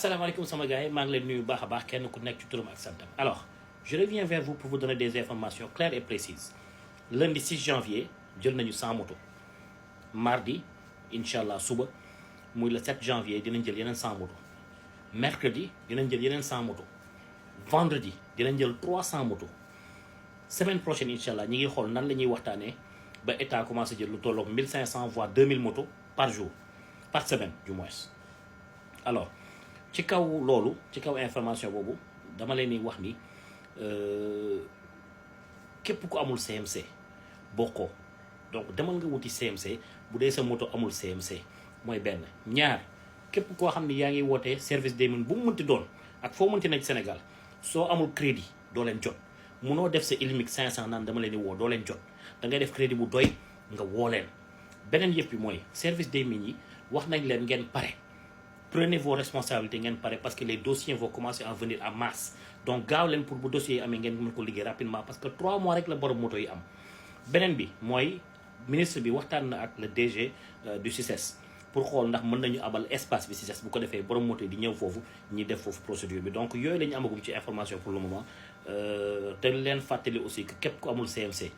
Assalamualaikum sama gars yi maa ngi leen nuyu baax a baax kenn ku nekk ci turam ak santam. Alors je reviens vers vous pour vous donner des informations claires et précises. Lundi 6 janvier jël nañu 100 motos. Mardi inshallah suba muy le 7 janvier dinañ jël yeneen 100 motos. Mercredi dinañ jël yeneen 100 motos. Vendredi dinañ jël 300 motos. Semaine prochaine inshallah ñi ngi xool nan la ñuy waxtaanee ba état commencé jël lu tolloog 1500 voire 2000 motos par jour par semaine du moins. Alors ci kaw loolu ci kaw information boobu dama leen di wax ni képp ku amul CMC bokkoo donc demal nga wuti CMC bu dee sa moto amul CMC mooy benn. ñaar képp koo xam ni yaa ngi wootee service des mines bu mu mënti doon ak foo mënti nekk Sénégal soo amul crédit doo leen jot munoo def sa Ilmic 500 naan dama leen di woo doo leen jot da ngay def crédit bu doy nga woo leen. beneen yëpp bi mooy service des mines yi wax nañ leen ngeen pare. Prenez vos responsabilités ngeen pare parce que les dossiers vont commencer à venir en masse donc gaaw leen pour bu dossiers yi amee ngeen mën ko liggéey rapidement parce que 3 mois rek la borom moto yi am. beneen bi mooy ministre bi waxtaan na ak le DG du CICES pour xool ndax mën nañu abal espace bi CICES bu ko defee borom moto yi di ñëw foofu ñi def foofu procédure bi donc yooyu la ñu amagum ci information pour le moment. te leen fàttali aussi que képp ku amul CMC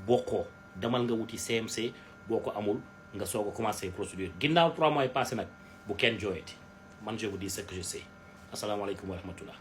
bokkoo demal nga wuti CMC boo ko amul nga soog a commencer procédure ginnaaw 3 mois yi passé nag bu kenn jooyati man je vous dis ce que je sais asalaamaaleykum wa rahmatullah.